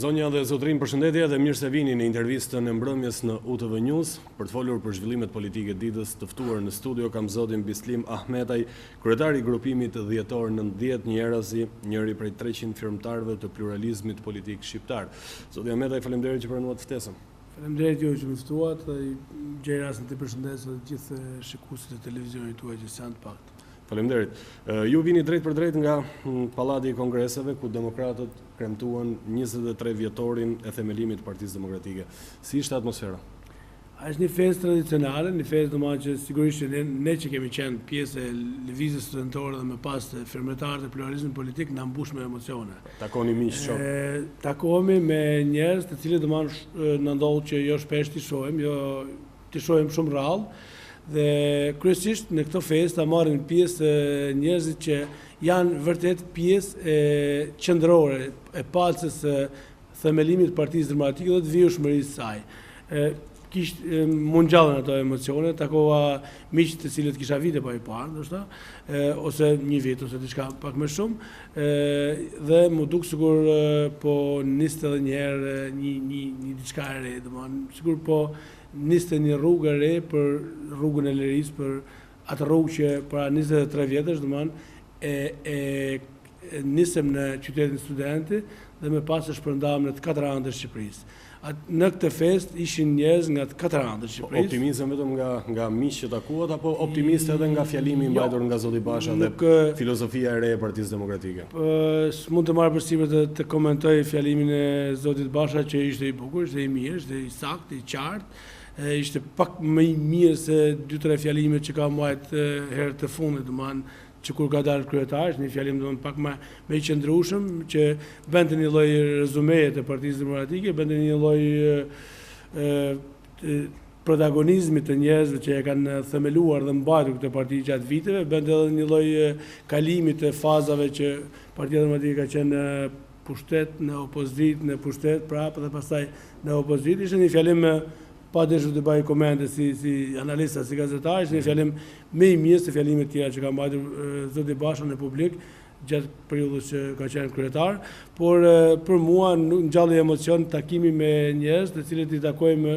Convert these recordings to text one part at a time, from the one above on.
Zonja dhe zotërinj, përshëndetje dhe mirë se vini në intervistën e mbrëmjes në UTV News. Për të folur për zhvillimet politike të ditës, të ftuar në studio kam zotin Bislim Ahmetaj, kryetar i grupimit Dhjetor 90, njëherazi njëri prej 300 firmëtarëve të pluralizmit politik shqiptar. Zoti Ahmetaj, faleminderit që pranuat ftesën. Faleminderit ju që më ftuat dhe gjej rastin të përshëndes edhe të gjithë shikuesit e televizionit tuaj që s'janë të paktë. Faleminderit. Ju vini drejtpërdrejt nga Pallati i Kongreseve ku demokratët kremtuan 23 vjetorin e themelimit të Partisë Demokratike. Si ishte atmosfera? A është një festë tradicionale, një festë domethënë që sigurisht që ne, ne që kemi qenë pjesë e lëvizjes studentore dhe më pas të firmëtarët e pluralizmit politik na mbush me emocione. Takoni miq shok. Takohemi me njerëz të cilët domethënë na ndodh që jo shpesh t'i shohim, jo t'i shohim shumë rrallë dhe kryesisht në këto festa marrin pjesë njerëzit që janë vërtet pjesë e qendrore e palcës së themelimit të Partisë Demokratike dhe të vijueshmërisë së saj. Kish m'u ngjallën ato emocione, takova miq të cilët kisha vite pa i parë, ndoshta, ose një vit ose diçka pak më shumë, dhe m'u duk sikur po niste edhe një herë një një një diçka e re, domethënë sikur po niste një rrugë e re për rrugën e lirisë, për atë rrugë që para 23 vjetësh, domethënë e e nisëm në qytetin studenti dhe më pas e shpërndamë në të katër anët e Shqipërisë. Në këtë festë ishin njerëz nga të katër anët e po, Shqipërisë. Optimizëm vetëm nga nga miq që takuat apo optimist edhe nga fjalimi i jo, mbajtur nga zoti Basha dhe filozofia e re e Partisë Demokratike? Po, s'mund të marr përsipër të, të komentoj fjalimin e zotit Basha që ishte i bukur, ishte i mirë, ishte i saktë, i qartë. Ishte pak më i mirë se dy tre fjalime që ka mbajt herë të fundit, domethënë që kur ka dalë kryetar, është një fjalim domethënë pak më më i qëndrueshëm që bënte një lloj rezumeje të Partisë Demokratike, bënte një lloj ë protagonizmi të njerëzve që e kanë themeluar dhe mbajtur këtë parti gjatë viteve, bënte edhe një lloj kalimi të fazave që Partia Demokratike ka qenë në pushtet, në opozitë, në pushtet prapë dhe pastaj në opozitë. Ishte një fjalim pa dashur të bëj komente si si analist si gazetar, ishte një fjalim më i mirë se fjalimet tjera që ka mbajtur zoti Basha në publik gjatë periudhës që ka qenë kryetar, por për mua ngjalli emocion takimi me njerëz të cilët i takojmë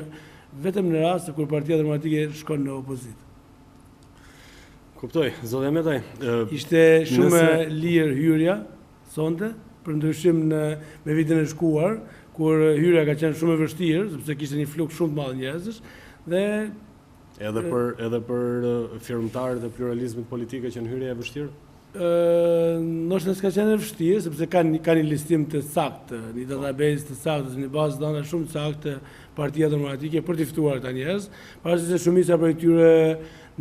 vetëm në rast kur Partia Demokratike shkon në opozitë. Kuptoj, zoti Ahmetaj. Ishte shumë e lirë hyrja sonte, për ndryshim në me vitin e shkuar, kur hyrja ka qenë shumë e vështirë, sepse kishte një fluks shumë të madh njerëzish dhe Edhe për edhe për firmëtarët e pluralizmit politik ka qenë hyrja e vështirë? Ë, ndoshta s'ka qenë e vështirë, sepse kanë kanë një listim të saktë, një po. database të saktë, ose një bazë të dhënash shumë të saktë Partia Demokratike për t'i ftuar këta njerëz, pavarësisht se shumica prej tyre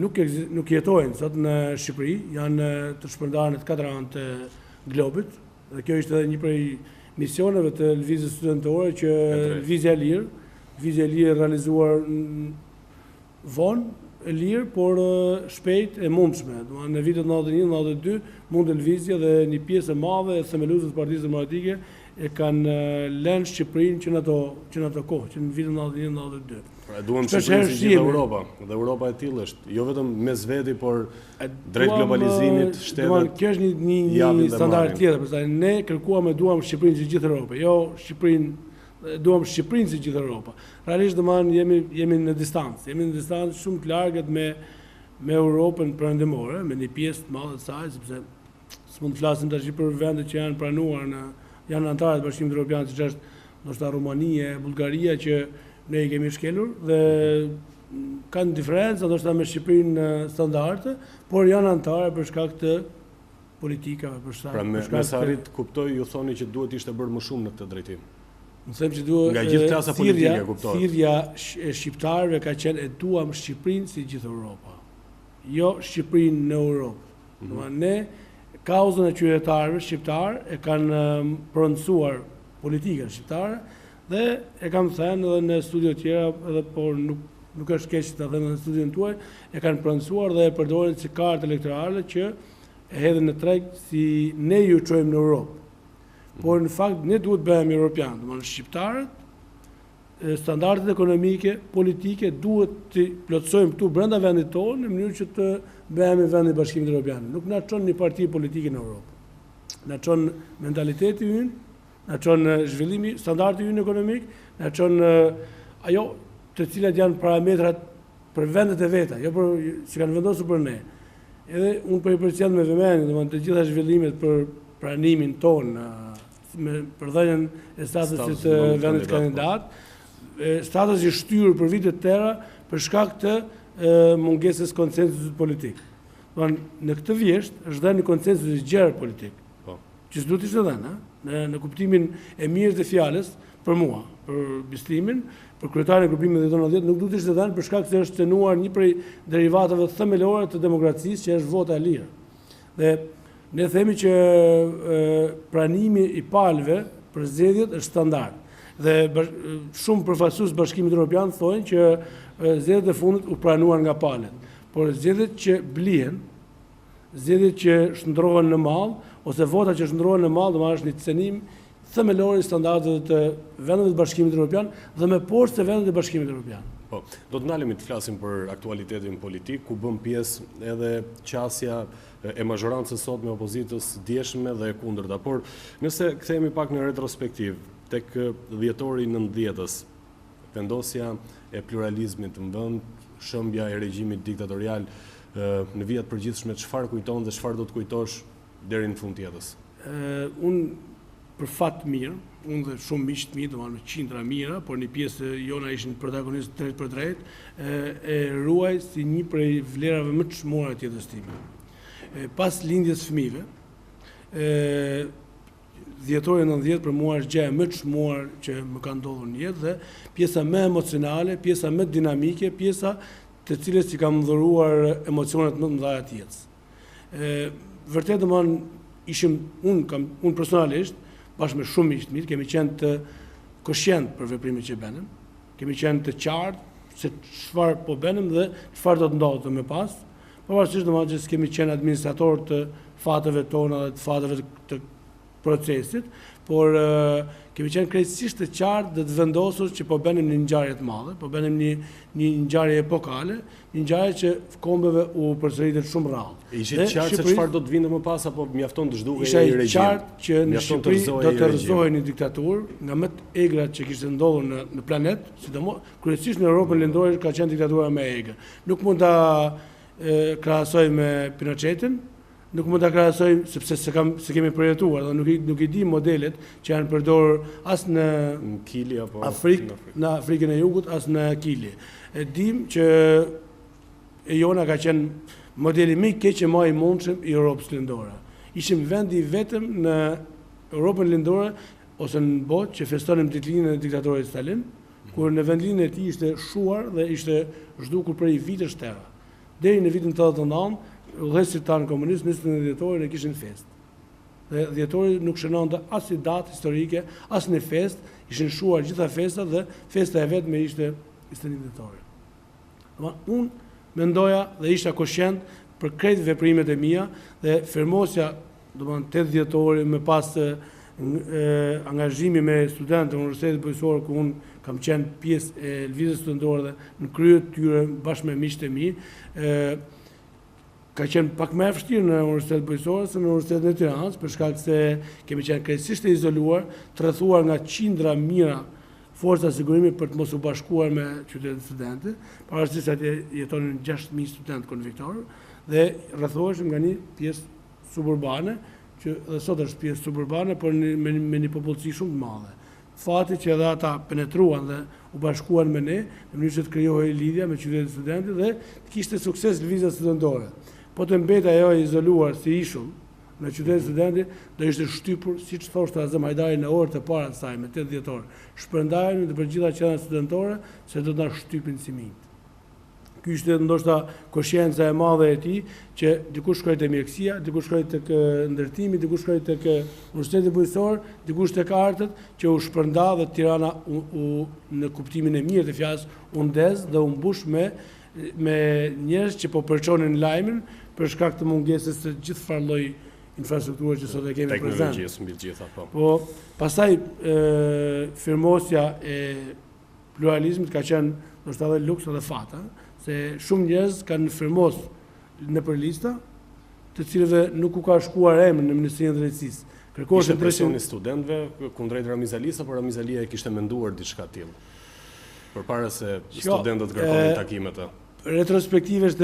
nuk nuk jetojnë sot në Shqipëri, janë të shpërndarë në të katër anët e globit. Dhe kjo ishte edhe një prej misioneve të lëvizjes studentore që lëvizja e lirë, lëvizja e lirë realizuar vonë, e lirë, por shpejt e mundshme. Domethënë në vitet 91, 92 mund të lëvizje dhe një pjesë e madhe e themeluesve të Partisë Demokratike e kanë lënë Shqipërinë që në ato që në ato kohë, që në vitet 91, 92. Pra e duam Shqipërinë si gjithë Europa, dhe Europa e tillë është, jo vetëm mes veti, por drejt globalizimit, shtetet. Kjo është një një një standard tjetër, pastaj ne kërkuam e duam Shqipërinë si gjithë Europa, jo Shqipërinë duam Shqipërinë si gjithë Europa. Realisht domethënë jemi jemi në distancë, jemi në distancë shumë të largët me me Europën perëndimore, me një pjesë të madhe të saj, sepse s'mund të flasim tash për vendet që janë pranuar në janë anëtarë të Bashkimit Evropian, siç është ndoshta Rumania e Bullgaria që ne i kemi shkelur dhe kanë diferenca ndoshta me Shqipërinë në standarde, por janë anëtare për shkak të politikave, për shkak pra me, për shkak me sa të kuptoj ju thoni që duhet ishte bërë më shumë në këtë drejtim. Unë them që duhet nga gjithë klasa politike kuptohet. Thirrja e shqiptarëve ka qenë e duam Shqipërinë si gjithë Europa. Jo Shqipërinë në Europë. Mm -hmm. Ne kauzën e qytetarëve shqiptar e kanë pronësuar politikën shqiptare dhe e kam thënë edhe në studio tjera edhe por nuk nuk është keq ta them edhe në studion tuaj, e kanë pronësuar dhe e përdorin si kartë elektorale që e hedhin në treg si ne ju çojmë në Europë. Por në fakt ne duhet bëhemi europian, domethënë shqiptarët standardet ekonomike, politike duhet të plotësojmë këtu brenda vendit tonë në mënyrë që të bëhemi vend i Bashkimit Evropian. Nuk na çon një parti politike në Europë. Na çon mentaliteti ynë. Na çon zhvillimi, standardi ynë ekonomik, na çon ajo të cilat janë parametrat për vendet e veta, jo për që kanë vendosur për ne. Edhe unë po i përcjell me vëmendje, domethënë të gjitha zhvillimet për pranimin tonë me për dhënien e statusit të vendit kandidat, status i shtyrë për vite të tëra për shkak të mungesës konsensusit politik. Domethënë, në këtë vjeshtë është dhënë një konsensus i gjerë politik. Po. Që s'duhet të ishte dhënë, në, në kuptimin e mirë të fjalës, për mua, për Bislimin, për kryetarin e grupimit dhjetor 90, nuk duhet të ishte dhënë për shkak se është cenuar një prej derivateve themelore të demokracisë që është vota e lirë. Dhe ne themi që e, pranimi i palëve për zgjedhjet është standard. Dhe shumë përfaqësues të Bashkimit Evropian thonë që zgjedhjet e fundit u pranuan nga palët. Por zgjedhjet që blihen, zgjedhjet që shndërrohen në mall ose vota që shndërrohen në mall, domethënë është një cenim themelor i standardeve të vendeve të Bashkimit Evropian dhe më poshtë se vendet e Bashkimit Evropian. Po, do të ndalemi të flasim për aktualitetin politik, ku bën pjesë edhe qasja e mazhorancës sot me opozitës djeshme dhe e kundërta. Por, nëse kthehemi pak në retrospektivë, tek dhjetori i nëntëdhjetës, Vendosja e pluralizmit në vend, shembja e regjimit diktatorial, në vija të përgjithshme çfarë kujton dhe çfarë do të kujtosh deri në fund të jetës? Unë për fat të mirë, unë dhe shumë miq të mi, domethënë me qindra mijëra, por një pjesë jona ishin protagonistë drejtpërdrejt, e ruaj si një prej vlerave më të çmuara të jetës time. Pas lindjes së fëmijëve, Dhjetori 90 për mua është gjëja më e çmuar që më ka ndodhur në jetë dhe pjesa më emocionale, pjesa më dinamike, pjesa të cilës i kam dhuruar emocionet më të mëdha të jetës. Ë vërtet domethënë ishim unë kam unë personalisht bashkë me shumë miq të mi kemi qenë të koshient për veprimet që bënim. Kemi qenë të qartë se çfarë po bënim dhe çfarë do të ndodhte më pas. Pavarësisht domethënë që s'kemi qenë administratorë të fateve tona dhe të fateve të procesit, por kemi qenë krejtësisht të qartë dhe të vendosur që po bënim një ngjarje të madhe, po bënim një një ngjarje epokale, një ngjarje që kombeve u përsëritet shumë rrallë. Ishit të qartë se çfarë do të vinte më pas apo mjafton të zhdukej ai regjim? Isha i qartë që në Shqipëri do të rrëzohej një diktaturë nga më të egrat që kishte ndodhur në në planet, sidomos Kryesisht në Europën Lindore ka qenë diktatura më e egër. Nuk mund ta krahasoj me Pinochetin, nuk mund ta krahasoj sepse s'e kam s'e kemi përjetuar dhe nuk i nuk i di modelet që janë përdorur as në në Kili apo Afrikë, në Afrikë. Në Afrikën e Jugut as në Kili. E dim që e jona ka qenë modeli më i keq e më i mundshëm i Europës Lindore. Ishim vendi i vetëm në Europën Lindore ose në botë që festonim ditëlindjen e diktatorit Stalin, kur në vendlindjen e tij ishte shuar dhe ishte zhdukur prej vitesh të tëra. Deri në vitin 89, udhëheqësit tanë komunistë 21 dhjetorin e kishin festë. Dhe dhjetori nuk shënonte as një datë historike, as një festë, ishin shuar gjitha festat dhe festa e vetme ishte 21 dhjetori. Domethënë unë mendoja dhe isha koshient për krejt veprimet e mia dhe firmosja, domethënë 8 dhjetori më pas angazhimi me studentët e Universitetit Bujqësor ku unë kam qenë pjesë e lëvizjes studentore dhe në krye të tyre bashkë me miqtë e mi, ka qenë pak më e vështirë në Universitetin Bujqësor se në Universitetin e Tiranës, për shkak se kemi qenë krejtësisht të izoluar, të rrethuar nga qindra mijëra forca sigurimi për të mos u bashkuar me qytetin studenti, pavarësisht se atje jetonin 6000 studentë konviktorë dhe rrethoheshim nga një pjesë suburbane, që edhe sot është pjesë suburbane, por me, me një popullsi shumë të madhe. Fati që edhe ata penetruan dhe u bashkuan me ne, në mënyrë që të krijohej lidhja me qytetin studenti dhe të kishte sukses lëvizja studentore. Po të mbetej ajo e izoluar si ishull në qytetin studenti, do ishte shtypur, siç thoshte Azem Hajdari në orët e para të saj, me 8 dhjetor. Shpërndajeni nëpër gjitha qendrat studentore se do të na shtypin si minjtë. Ky ishte ndoshta koshienca e madhe e tij që dikush shkoi te mjekësia, dikush shkoi tek ndërtimi, dikush shkoi tek Universiteti Bujqësor, dikush tek artet, që u shpërnda dhe Tirana u, u në kuptimin e mirë të fjalës u ndez dhe u mbush me me njerëz që po përçonin lajmin për shkak të mungesës së gjithfarë lloj infrastrukture që sot e kemi prezent. Teknologjisë mbi të gjitha, po. Po, pastaj e, firmosja e pluralizmit ka qenë ndoshta edhe luks edhe fat, ë, se shumë njerëz kanë firmos nëpër lista, të cilëve nuk u ka shkuar emri në Ministrinë e Drejtësisë. Kërkoheshin Ishte presioni i studentëve kundrejt Ramiz Alisë apo Ramiz Alia e kishte menduar diçka të tillë? Përpara se studentët të kërkonin takim me të. Retrospektivisht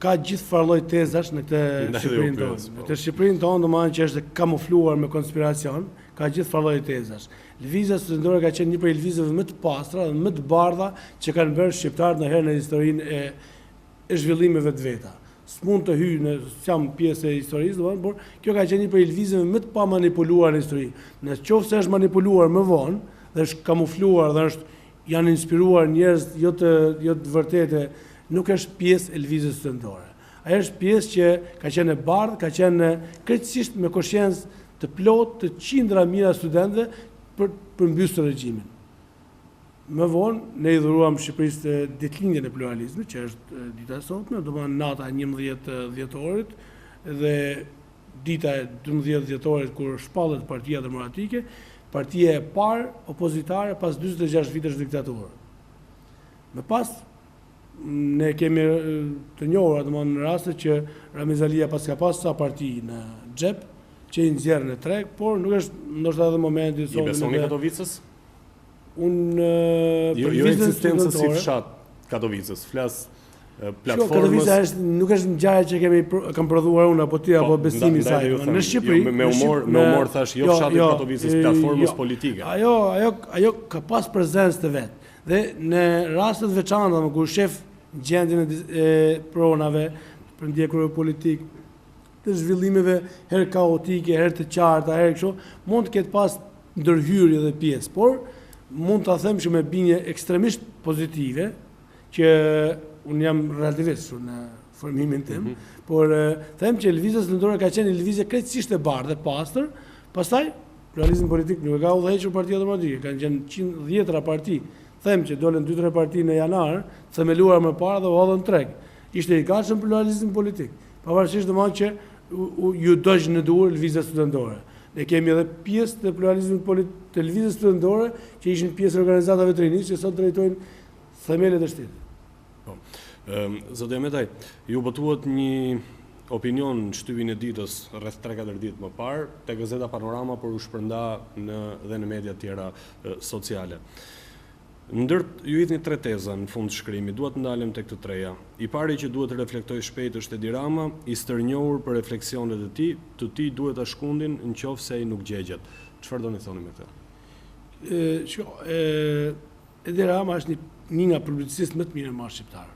ka gjithfarë lloj tezash në këtë Shqipërinë tonë. Në po. këtë Shqipërinë tonë, domethënë që është kamufluar me konspiracion, ka gjithfarë lloj tezash. Lëvizja studentore ka qenë një prej lëvizjeve më të pastra dhe më të bardha që kanë bërë shqiptarët ndonjëherë në historinë e e zhvillimeve të veta. S'mund të hyj në, s'jam pjesë e historisë, domethënë, por kjo ka qenë një prej lëvizjeve më të pamanipuluar në histori. Në qoftë se është manipuluar më vonë dhe është kamufluar dhe është janë inspiruar njerëz jo të jo të vërtetë, nuk është pjesë e lëvizjes studentore. Ajo është pjesë që ka qenë e bardhë, ka qenë krejtësisht me koshiencë të plotë të qindra mijëra studentëve për të përmbysur regjimin. Më vonë, ne i dhuruam Shqipërisë ditëlindjen e pluralizmit, që është dita e sotme, domethënë nata e 11 dhjetorit dhe dita e 12 dhjetorit kur shpallet Partia Demokratike, partia e parë opozitare pas 46 vitesh diktaturë. Më pas ne kemi të njohura domethënë raste që Ramiz Alia paska pas sa parti në xhep që i nxjerr në treg, por nuk është ndoshta edhe momenti I besoni Katovicës? Unë jo, jo ekzistencës si fshat Katovicës, flas platformës. Katovica është nuk është ngjarje që kemi kam prodhuar unë apo ti apo po, besimi i saj. Në Shqipëri, jo, me humor, me humor thash jo, jo fshatit jo, Katovicës, platformës jo, politike. Ajo, ajo, ajo ka pas prezencë të vet. Dhe në raste të veçanta, më kur shef gjendjen e pronave, të përndjekurve politikë, të zhvillimeve herë kaotike, herë të qarta, herë kështu, mund të ketë pas ndërhyrje dhe pjesë, por mund ta them që me bindje ekstremisht pozitive, që unë jam relativist në formimin tim, mm -hmm. por them që lëvizja studentore ka qenë një lëvizje krejtësisht e bardhë e pastër, pastaj pluralizmin politik nuk e ka udhëhequr Partia Demokratike, kanë qenë qind dhjetëra parti. Them që dolën 2-3 parti në janar, themeluar më parë dhe u hodhën në treg. Ishte i gatshëm pluralizmi politik. Pavarësisht domethënë që iu dogj në duar lëvizja studentore. Ne kemi edhe pjesë të pluralizmit politik të lëvizjes studentore që ishin pjesë e organizatave të rinisë që sot drejtojnë themelet e shtetit. Po. Ëm zoti Ahmetaj, ju botuat një opinion në shtypin e ditës rreth 3-4 ditë më parë te gazeta Panorama, por u shpërnda në dhe në media të tjera sociale. Ndër, ju hidhni tre teza në fund të shkrimit, dua të ndalem tek të treja. I pari që duhet të reflektojë shpejt është Edi Rama, i stërnjohur për refleksionet e tij, të tij duhet ta shkundin në qoftë se ai nuk gjegjet. Çfarë doni të thoni me këtë? Shiko, Edi Rama është një, një nga publicistët më të mirë në shqiptar.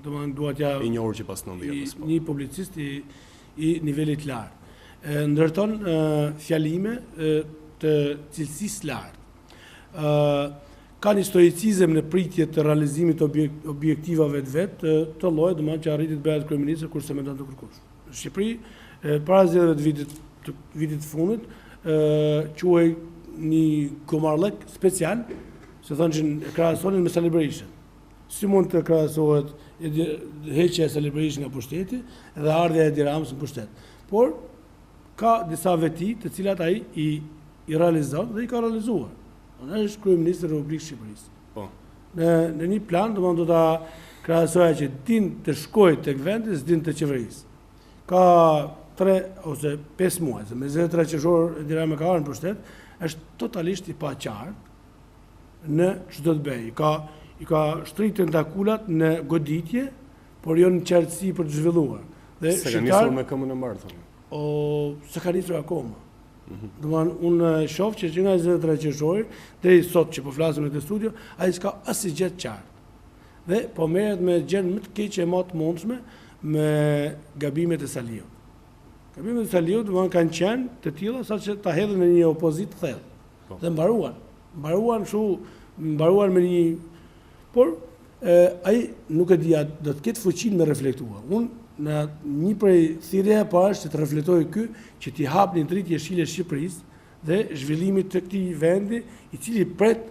Domethënë dua t'ja I njohur që pas 90-s, po. Një publicist i i nivelit të lartë. Ndërton fjalime të cilësisë së lartë. Ka një stoicizëm në pritje të realizimit të objektivave të vet, të, të llojit, domethënë që arriti të bëhet kryeministër kur s'e mendonte kërkush. Në Shqipëri, para zgjedhjeve të vitit të vitit të fundit, quhej një gomarllëk special, se thonë që e krahasonin me Sali Berishën. Si mund të krahasohet heqja e Sali Berishës nga pushteti dhe ardhja e Edi Ramës në pushtet. Por ka disa veti të cilat ai i i realizon dhe i ka realizuar. Ai është kryeministër i Republikës së Shqipërisë. Po. Në në një plan, domethënë do ta krahasoja që din të shkojë tek vendi, s'din të qeverisë. Ka 3 ose 5 muaj, se me 23 qershor Edi Rama ka ardhur në pushtet, është totalisht i paqartë në ç'do të bëjë. Ka i ka shtrirë tentakulat në goditje, por jo në qartësi për të zhvilluar. Dhe s'e ka nisur me këmbën e mbarë, thonë. O, s'e ka nisur akoma. Mhm. Domethënë, unë shof që që nga 23 qershori, deri sot që po flasim në këtë studio, ai s'ka asnjë gjë të qartë. Dhe po merret me gjënë më të keqe e më të mundshme me gabimet e Saliut. Gabimet e Saliut, domethënë, kanë qenë të tilla sa që ta hedhin në një opozitë të thellë. Po. Dhe mbaruan. Mbaruan shu, mbaruan me një Por, ai nuk e di a do të ketë fuqinë me reflektua. Unë, në një prej thirrja e parë është që të reflektojë ky, që t'i hapë një dritë jeshile Shqipërisë dhe zhvillimit të këtij vendi, i cili pret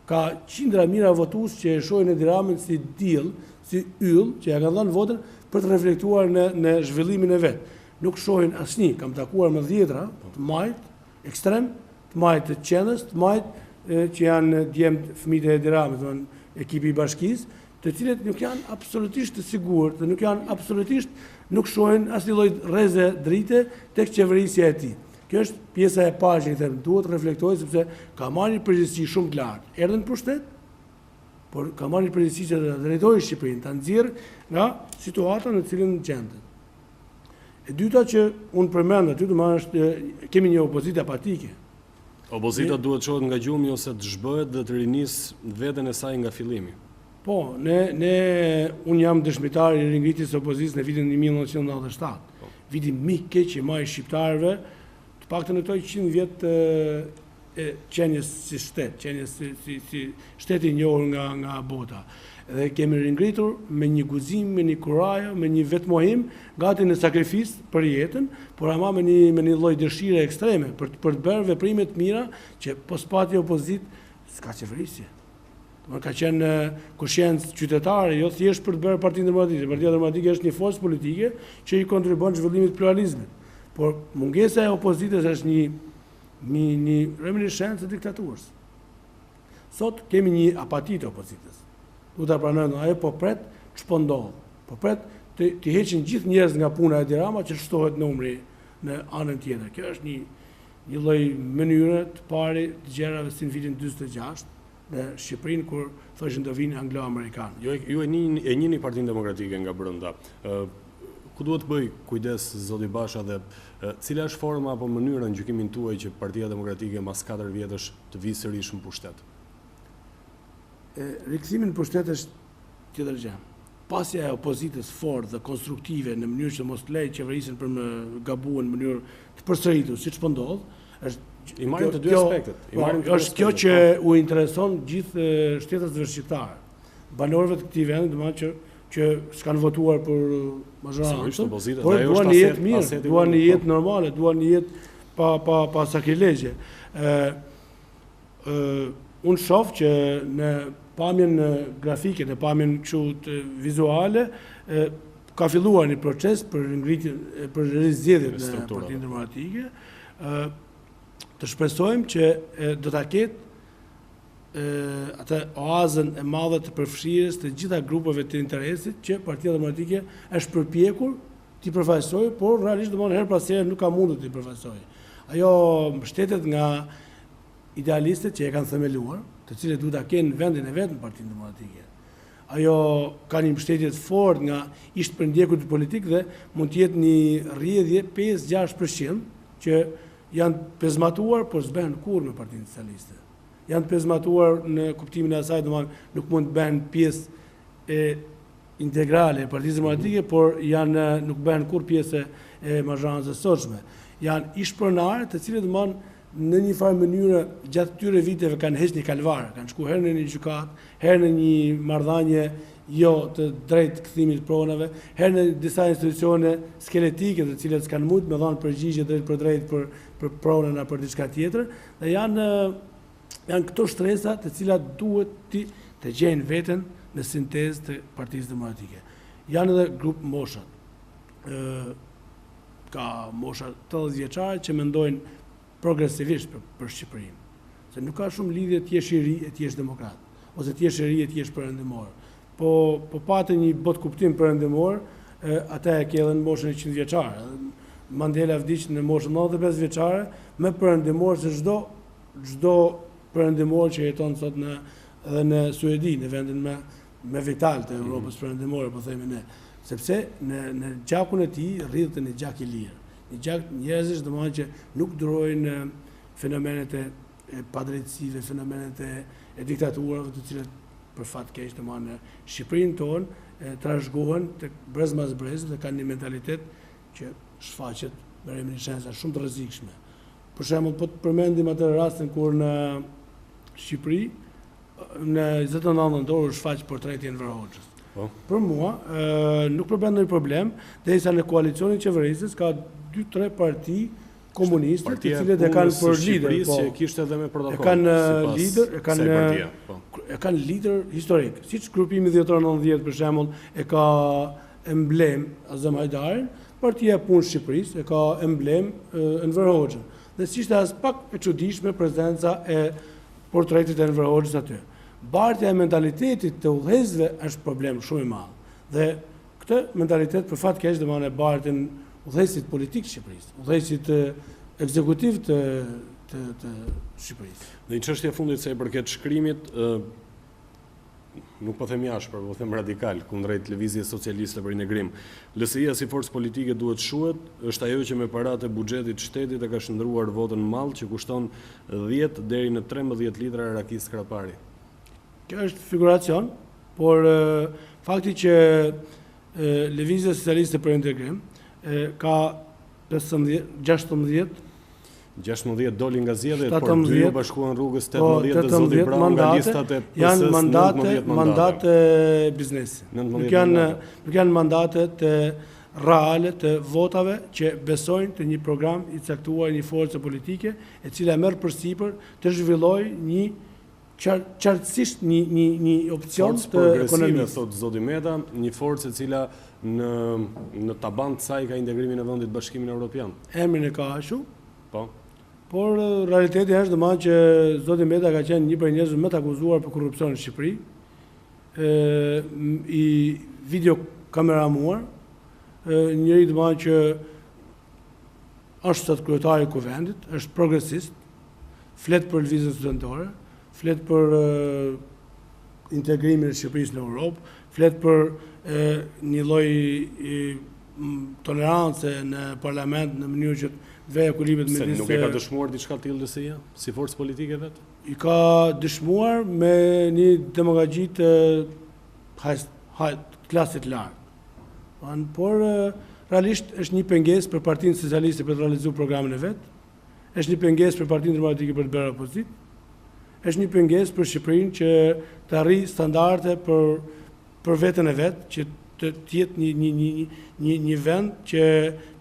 ka qindra mijëra votues që e shohin Edi Ramën si diell, si yll, që ja kanë dhënë votën për të reflektuar në në zhvillimin e vet. Nuk shohin asnjë, kam takuar me dhjetra të majtë, ekstrem, të majtë të qendrës, të majtë që janë djemtë fëmijët e Edi Ramës, domethënë ekipi i bashkisë, të cilët nuk janë absolutisht të sigurt dhe nuk janë absolutisht nuk shohin asnjë lloj rreze drite tek qeverisja e tij. Kjo është pjesa e parë që i them, duhet të reflektojë sepse ka marrë një përgjegjësi shumë të lartë. Erdhi në pushtet, por ka marrë një përgjegjësi që ta drejtojë Shqipërinë, ta nxjerrë nga situata në të cilën gjendet. E dyta që unë përmend aty, domethënë është kemi një opozitë apatike. Opozita duhet të çohet nga gjumi ose të zhbëhet dhe të rinisë veten e saj nga fillimi. Po, ne, ne, unë jam dëshmitar i ringritjes së opozitës në vitin 1997. Po. Viti më i keq i maj shqiptarëve, të paktën në këto 100 vjet e qenies si shtet, qenies si, si, si shtet i njohur nga, nga bota. Dhe kemi ringritur me një guxim, me një kurajo, me një vetëmohim, gati në sakrificë për jetën, por ama me një, me një lloj dëshire ekstreme për, për të bërë veprime të mira që po s'pati opozitë, s'ka qeverisje. Domethënë ka qenë koshiencë qytetare, jo thjesht për të bërë Partinë Demokratike. Partia Demokratike është një forcë politike që i kontribuon zhvillimit të pluralizmit. Por mungesa e opozitës është një një një reminiscencë e diktaturës. Sot kemi një apati të opozitës. Duhet ta pranojmë, ajo po pret ç'po ndodh. Po pret të t'i heqin gjithë njerëz nga puna e Edi Rama që shtohet numri në anën tjetër. Kjo është një një lloj mënyre të pari të gjërave si në vitin 46 në Shqipërinë kur thoshin do vinë anglo-amerikanë. Ju ju e njihni e njihni Partinë Demokratike nga brenda. Ë ku duhet të bëjë kujdes zoti Basha dhe cila është forma apo mënyra në gjykimin tuaj që Partia Demokratike mbas 4 vjetësh të vijë sërish në pushtet? E, rikthimi në pushtet është tjetër gjë. Pasja e opozitës fortë dhe konstruktive në mënyrë që mos të lejë qeverisjen për me gabuar në mënyrë të përsëritur, siç po ndodh, është I marrim të dy aspektet. I po, marrim të është kjo që po. u intereson gjithë shtetasve shqiptarë, banorëve të këtij vendi, domethënë që që s'kanë votuar për mazhorancën, por duan një jetë mirë, duan një jetë po. normale, duan një jetë pa pa pa sakrilegje. Ë ë unë shoh që në pamjen grafike, në pamjen kështu vizuale, ë ka filluar një proces për ngritjen për rizgjedhjet në Partinë Demokratike. Ë të shpresojmë që do ta ketë atë oazën e madhe të përfshirjes të gjitha grupeve të interesit që Partia Demokratike është përpjekur t'i përfaqësojë, por realisht domethënë herë pas here nuk ka mundur t'i përfaqësojë. Ajo mbështetet nga idealistët që e kanë themeluar, të cilët duhet ta kenë vendin e vet në Partinë Demokratike. Ajo ka një mbështetje të fortë nga ish të përndjekurit politikë dhe mund të jetë një rrjedhje 5-6% që janë pezmatuar, por s'bëhen kurrë me Partinë Socialiste. Janë pezmatuar në kuptimin e asaj, domethënë nuk mund të bëhen pjesë e integrale e Partisë Demokratike, por janë nuk bëhen kurrë pjesë e mazhorancës së sotshme. Janë ish pronarë të cilët domethënë në një farë mënyre gjatë këtyre viteve kanë heq një kalvar, kanë shku herë në një gjykatë, herë në një marrëdhënie jo të drejtë kthimit të pronave, herë në disa institucione skeletike të cilat s'kanë mujt me dhënë përgjigje drejtpërdrejt për për pronën apo për diçka tjetër, dhe janë janë këto shtresa të cilat duhet të të gjejnë veten në sintezë të Partisë Demokratike. Janë edhe grup moshat. Ë ka mosha 80 vjeçare që mendojnë progresivisht për, për Shqipërinë. Se nuk ka shumë lidhje të jesh i ri e të jesh demokrat, ose të jesh i ri e të jesh perëndimor. Po po pate një botëkuptim perëndimor, atë e ke edhe në moshën e 100 vjeçare. Mandela vdiq në moshën 95 vjeçare, më perëndimor se çdo çdo perëndimor që jeton sot në edhe në Suedi, në vendin më më vital të Evropës mm -hmm. perëndimore, po themi ne, sepse në në gjakun e tij rridhte një gjak i lirë. Një gjak njerëzish domethënë që nuk durojnë fenomenet e, e padrejtësive, fenomenet e, e diktaturave, të cilat për fat keq domethënë në Shqipërinë tonë e, trashëgohen tek brez mas brezi dhe kanë një mentalitet që shfaqet me reminiscenca shumë të rrezikshme. Për shembull, po të përmendim atë rastin kur në Shqipëri në 29 nëntor u shfaq portreti i Enver Hoxhës. Po. Për mua, nuk përbën ndonjë problem, derisa në koalicionin qeverisës ka 2-3 parti komuniste, të cilët e kanë për lider, po. që kishte edhe me protokoll. E kanë lider, e kanë po. e kanë lider historik. Siç grupimi dhjetor 90 për shembull e ka emblemë Azem Hajdarin, Partia e Punës Shqipërisë e ka emblemë Enver Hoxhën. Dhe s'ishte aspak e çuditshme prezenca e portretit të Enver Hoxhës aty. Bartja e mentalitetit të udhëheqësve është problem shumë i madh. Dhe këtë mentalitet për fat keq domethënë e bartin udhëheqësit politikë të Shqipërisë, udhëheqësit. Ekzekutiv të të të Shqipërisë. Dhe një çështje e fundit sa i përket shkrimit, ë nuk po them ashpër, po them radikal kundrejt Lëvizjes Socialiste për Integrim. LSI-ja si forcë politike duhet të shuhet, është ajo që me paratë e buxhetit të shtetit e ka shndërruar votën në mall që kushton 10 deri në 13 litra raki Skrapari. Kjo është figuracion, por fakti që Lëvizja Socialiste për Integrim ka 15, 16 16 doli nga zgjedhjet, por dy u bashkuan rrugës 18 po, dhe zoti Braho nga listat e PS-së janë mandate, mandate biznesi. Nuk janë nuk janë mandate të reale të votave që besojnë te një program i caktuar një force politike e cila merr përsipër të zhvillojë një qartësisht një një një opcion të ekonomisë. Thotë zoti Meta, një forcë e cila në në taban të saj ka integrimin e vendit në Bashkimin Evropian. Emrin e ka ashtu. Po. Por realiteti është domethënë që zoti Meta ka qenë një prej njerëzve më të akuzuar për korrupsion në Shqipëri. ë i video kameramuar, ë njeri domethënë që është sot kryetari i Kuvendit, është progresist, flet për lëvizjen studentore, flet për integrimin e Shqipërisë në Europë, flet për një lloj tolerance në parlament në mënyrë që të vejë ekuilibrit midis Se nuk e ka dëshmuar diçka të tillë LSI-ja si forcë politike vetë? I ka dëshmuar me një demagogji të high, high, klasit lartë. Por realisht është një pengesë për Partinë Socialiste për të realizuar programin e vet. Është një pengesë për Partinë Demokratike për të bërë opozitë. Është një pengesë për Shqipërinë që të arrijë standarde për për veten e vet, që të jetë një një një një një vend që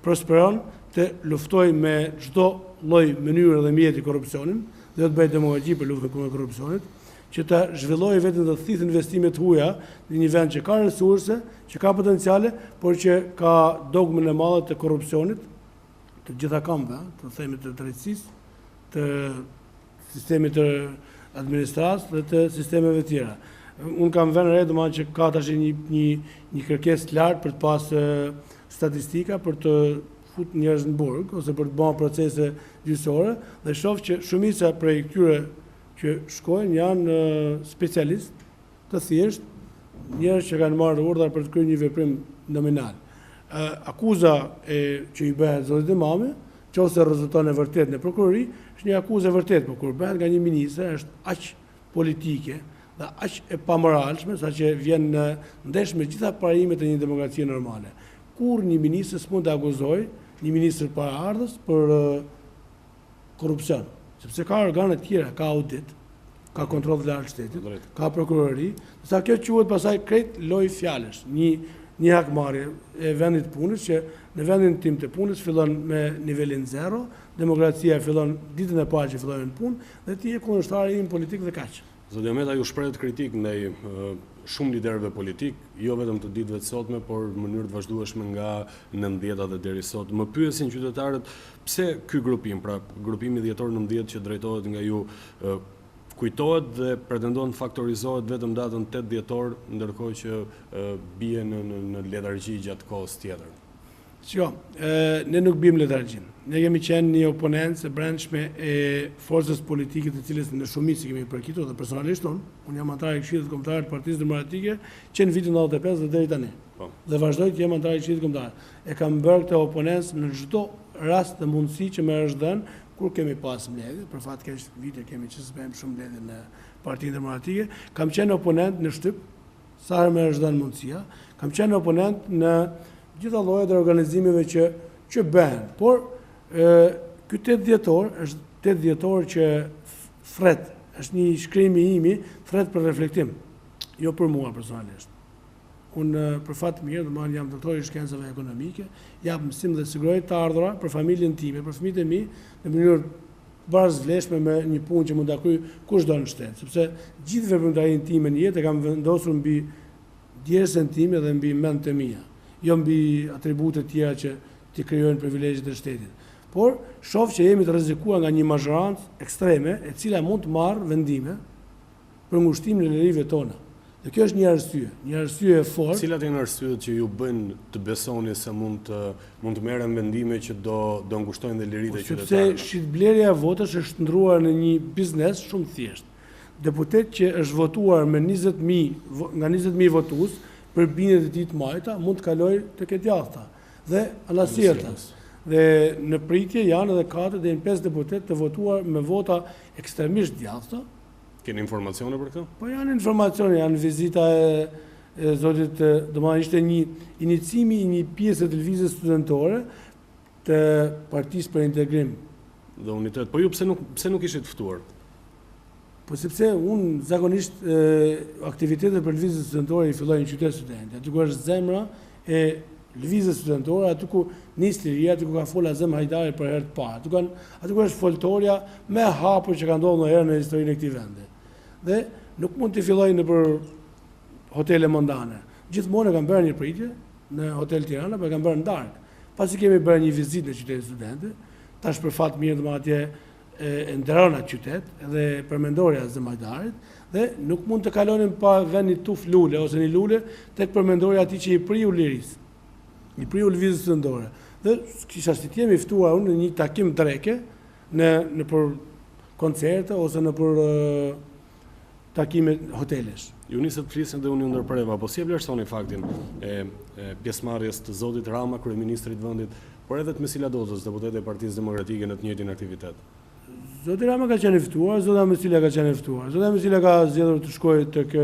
prosperon, të luftojë me çdo lloj mënyre dhe mjeti korrupsionin, dhe jo të bëjë demagogji për luftën kundër korrupsionit, që të zhvillojë veten dhe të thithë investime të huaja në një vend që ka resurse, që ka potenciale, por që ka dogmën e madhe të korrupsionit, të gjitha kampeve, të themi të drejtësisë, të sistemit të administratës dhe të sistemeve tjera. Unë kam vënë re domethënë që ka tash një një një kërkesë të lartë për të pas statistika për të fut njerëz në burg ose për të bërë procese gjyqësore dhe shoh që shumica prej këtyre që shkojnë janë specialistë të thjeshtë, njerëz që kanë marrë urdhra për të kryer një veprim nominal. Akuza e që i bëhet zotit Imami, qoftë se rezulton e vërtetë në prokurori, është një akuzë e vërtetë, por kur bëhet nga një ministre është aq politike dhe aq e pamoralshme saqë vjen në ndesh me gjitha parimet e një demokracie normale. Kurrë një ministër s'mund të akuzojë një ministër paraardhës për korrupsion, sepse ka organe të tjera, ka audit, ka kontroll të lartë të shtetit, ka prokurori, ndërsa kjo quhet pastaj krejt lojë fjalësh, një një hakmarrje e vendit të punës që në vendin tim të punës fillon me nivelin zero, demokracia fillon ditën e parë që fillon në punë dhe ti je kundërshtari im politik dhe kaq. Zoti Ahmetaj, ju shprehët kritik ndaj shumë liderëve politikë, jo vetëm të ditëve të sotme, por në mënyrë të vazhdueshme nga nëntëdhjeta dhe deri sot. Më pyesin qytetarët pse ky grupim, pra grupimi dhjetor 90 që drejtohet nga ju, kujtohet dhe pretendon të faktorizohet vetëm datën 8 dhjetor, ndërkohë që bie në në në letargji gjatë kohës tjetër. Shiko, ne nuk biem në letargji. Ne kemi qenë një oponencë e brendshme e forcës politike të cilës në shumicë i kemi përkitur dhe personalisht unë, unë jam anëtar i Këshillit Kombëtar të Partisë Demokratike që në vitin 95 dhe deri tani. Po. Dhe vazhdoj të jem anëtar i Këshillit Kombëtar. E kam bërë këtë oponencë në çdo rast dhe mundësi që më është dhënë kur kemi pas mbledhje, për fat keq vite kemi që s'bëjmë shumë mbledhje në Partinë Demokratike, kam qenë oponent në shtyp, Sa herë më është dhënë mundësia, kam qenë oponent në gjitha llojet e organizimeve që që bëhen, por ë ky 8 dhjetor është 8 dhjetor që thret, është një shkrim i imi, thret për reflektim, jo për mua personalisht. Unë për fat të mirë, domethënë jam doktor i shkencave ekonomike, jap mësim dhe siguroj të ardhura për familjen time, për fëmijët e mi, në mënyrë barasvlefshme me një punë që mund ta kryejë kushdo në shtet, sepse gjithë veprimtarinë time në jetë e kam vendosur mbi djersën time dhe mbi mendtë e mia, jo mbi atribute të tjera që t'i krijojnë privilegjet e shtetit. Por, shoh që jemi të rrezikuar nga një mazhorancë ekstreme e cila mund të marrë vendime për ngushtimin e lirive tona. Dhe kjo është një arsye, një arsye e fortë. Cilat janë arsyet që ju bëjnë të besoni se mund të mund të merren vendime që do do ngushtojnë dhe liritë e po, qytetarëve? Sepse shitblerja e votës është shndërruar në një biznes shumë të thjeshtë. Deputet që është votuar me 20000 nga 20000 votues për bindjet e tij të majta, mund të kalojë tek e djathta dhe anasjelltas. Dhe në pritje janë edhe 4 deri në 5 deputetë të votuar me vota ekstremisht djathta, Keni informacione për këtë? Po janë informacione, janë vizita e, e zotit, domethënë ishte një inicimi i një pjese të lëvizjes studentore të Partisë për Integrim. Dhe unitet. Po ju pse nuk pse nuk ishit ftuar? Po sepse unë zakonisht e, aktivitetet për lëvizjen studentore i filloj në qytet studenti. Aty ku është zemra e lëvizjes studentore, aty ku nis liria, aty ku ka folë Azem Hajdari për herë të parë, aty ku aty ku është foltorja më e hapur që ka ndodhur ndonjëherë në historinë e këtij vendi. Dhe nuk mund t'i filloj nëpër hotele mondane. Gjithmonë e kam bërë një pritje në Hotel Tirana, por e kam bërë në darkë. Pasi kemi bërë një vizitë në qytetin studenti, tash për fat mirë domethënë atje e nderon atë qytet dhe përmendorja e Azem Hajdarit dhe nuk mund të kalonim pa vënë një tufë lule ose një lule tek përmendorja e atij që i priu lirisë, i priu lëvizjes studentore. Dhe kisha si të jem i ftuar unë në një takim dreke në nëpër koncerte ose nëpër takime hotelesh. Ju nisët të flisni dhe unë ju ndërpreva, po si e vlerësoni faktin e, e pjesëmarrjes të zotit Rama, kryeministrit të vendit, por edhe të Mesila Dodës, deputete e Partisë Demokratike në të njëjtin aktivitet? Zoti Rama ka qenë i ftuar, zonja Mesila ka qenë e ftuar. Zonja Mesila ka zgjedhur të shkojë tek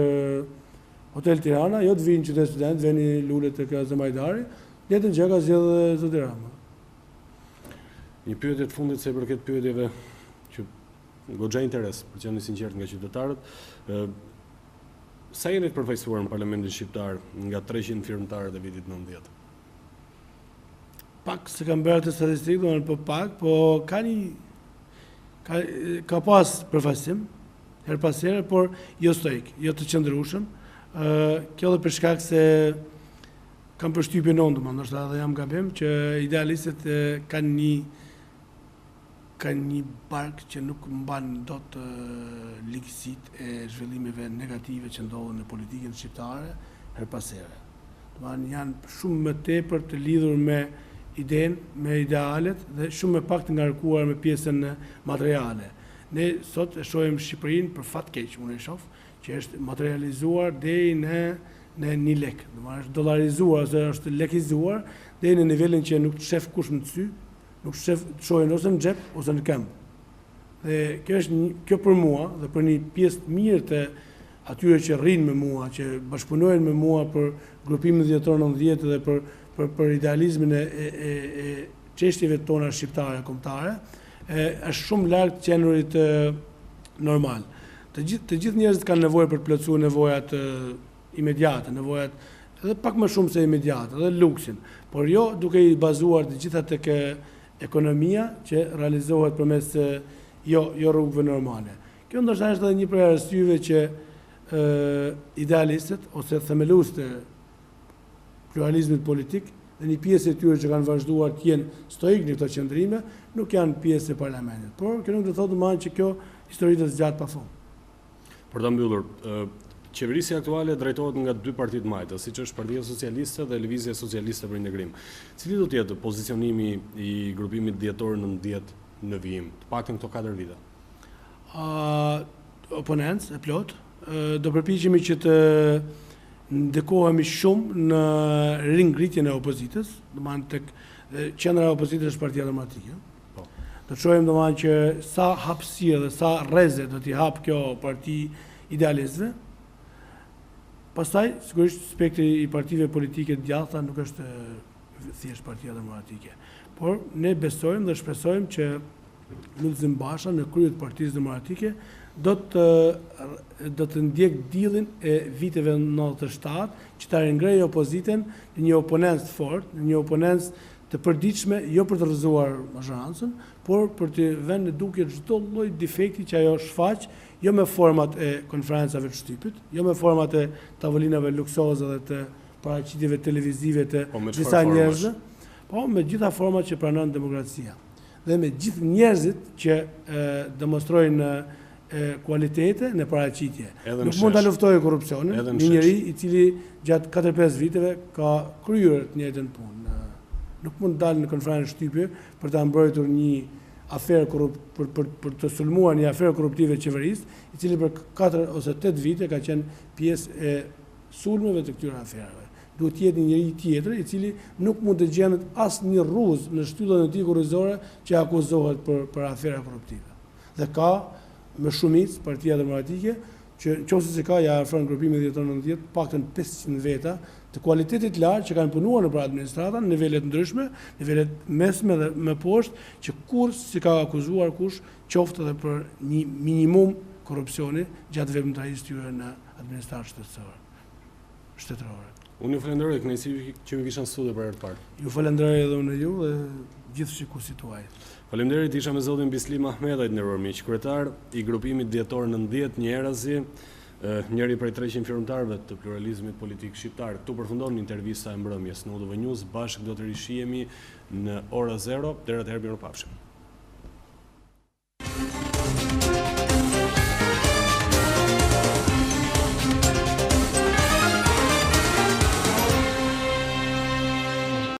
Hotel Tirana, jo të vijë në qytet student, të vë një lule tek Azem Hajdari. Njëjtën gjë ka zgjedhur edhe zoti Rama. Një pyetje të fundit sa i përket pyetjeve që goxha interes, për të qenë i sinqertë nga qytetarët. Sa jeni të përfaqësuar në Parlamentin Shqiptar nga 300 firmëtarët e vitit 90? Pak s'e kam bërë atë statistikë, domethënë po pak, po ka një ka, ka pas përfaqësim herë pas here, por jo stoik, jo të qëndrueshëm. Ë kjo edhe për shkak se kam përshtypjen unë, domethënë ndoshta edhe jam gabim që idealistët kanë një kanë një bark që nuk mban dot ligësitë e zhvillimeve negative që ndodhin në politikën shqiptare herë pas here. Domethënë janë shumë më tepër të lidhur me idenë, me idealet dhe shumë më pak të ngarkuar me pjesën materiale. Ne sot e shohim Shqipërinë për fat keq, unë e shoh, që është materializuar deri në në një lek, domethënë është dollarizuar ose është lekizuar deri në nivelin që nuk të shef kush në sy, Nuk të shef, të shohin ose në xhep ose në këmbë. Dhe kjo është një, kjo për mua dhe për një pjesë të mirë të atyre që rrinë me mua, që bashkëpunojnë me mua për grupimin dhjetor 90 dhe për për për idealizmin e e e, e çështjeve tona shqiptare kombëtare, e, është shumë larg të qenurit normal. Të gjithë të gjithë njerëzit kanë nevojë për të plotësuar nevojat imediate, nevojat edhe pak më shumë se imediate, edhe luksin, por jo duke i bazuar të gjitha tek ekonomia që realizohet përmes jo jo rrugëve normale. Kjo ndoshta është edhe një prej arsyeve që ë idealistët ose themeluesit e pluralizmit politik dhe një pjesë e tyre që kanë vazhduar të jenë stoik në këto qëndrime, nuk janë pjesë e parlamentit. Por kjo nuk do të thotë domethënë që kjo histori do të zgjatë pafund. Për ta mbyllur, qeverisja aktuale drejtohet nga dy parti të majta, siç është Partia Socialiste dhe Lëvizja Socialiste për Integrim. Cili do të jetë pozicionimi i grupimit dhjetor 90 në vijim, të paktën këto 4 vite? Uh, oponencë e plotë, do përpiqemi që të ndikohemi shumë në ringritjen e opozitës, domethënë tek qendra e opozitës është Partia Demokratike. Po. Do të shohim domethënë që sa hapësirë dhe sa rreze do t'i hapë kjo parti idealistëve. Pastaj, sigurisht, spektri i partive politike të djathta nuk është thjesht Partia Demokratike. Por ne besojmë dhe shpresojmë që Lulzim Basha në krye të Partisë Demokratike do të do të ndjekë dillin e viteve 97 që ta ringrejë opozitën në një oponencë të fortë, në një oponencë të përditshme jo për të rrëzuar mazhorancën, por për të vënë në dukje çdo lloj defekti që ajo shfaq, jo me format e konferencave të shtypit, jo me format e tavolinave luksoze dhe të paraqitjeve televizive të po, disa njerëzve, po me gjitha format që pranon demokracia dhe me gjithë njerëzit që e, demonstrojnë Kualitete në paraqitje. Nuk mund ta luftojë korrupsionin një njeri i cili gjatë 4-5 viteve ka kryer të njëjtën punë. Nuk mund të dalë në konferencë shtypi për ta mbrojtur një aferë korrup për për për të sulmuar një aferë korruptive të qeverisë, i cili për 4 ose 8 vite ka qenë pjesë e sulmeve të këtyre aferave. Duhet të jetë një njeri tjetër, i cili nuk mund të gjendet asnjë rruzë në shtyllën e tij kurrizore që akuzohet për për afera korruptive. Dhe ka me shumicë Partia Demokratike që në qoftë se ka ja afron grupimi dhjetor 90 të paktën 500 veta të kualitetit të lartë që kanë punuar nëpër administrata në nivele të ndryshme, nivele të mesme dhe më poshtë, që kurrë s'i ka akuzuar kush qoftë edhe për një minimum korrupsioni gjatë veprimtarisë tyre në administratë shtetësore. Shtetërore. Unë ju falenderoj, kënaqësi që ju kisha në studio për herë të parë. Ju falenderoj edhe unë ju dhe gjithë shikuesit tuaj. Faleminderit, isha me zotin Bislim Ahmetaj, të nderuar miq, kryetar i grupimit Dhjetor 90, njëherazi, njëri prej 300 firmëtarëve të pluralizmit politik shqiptar. Këtu përfundon intervista e mbrëmjes në UTV News, bashkë do të rishihemi në Ora Zero, deri atëherë mirupafshim.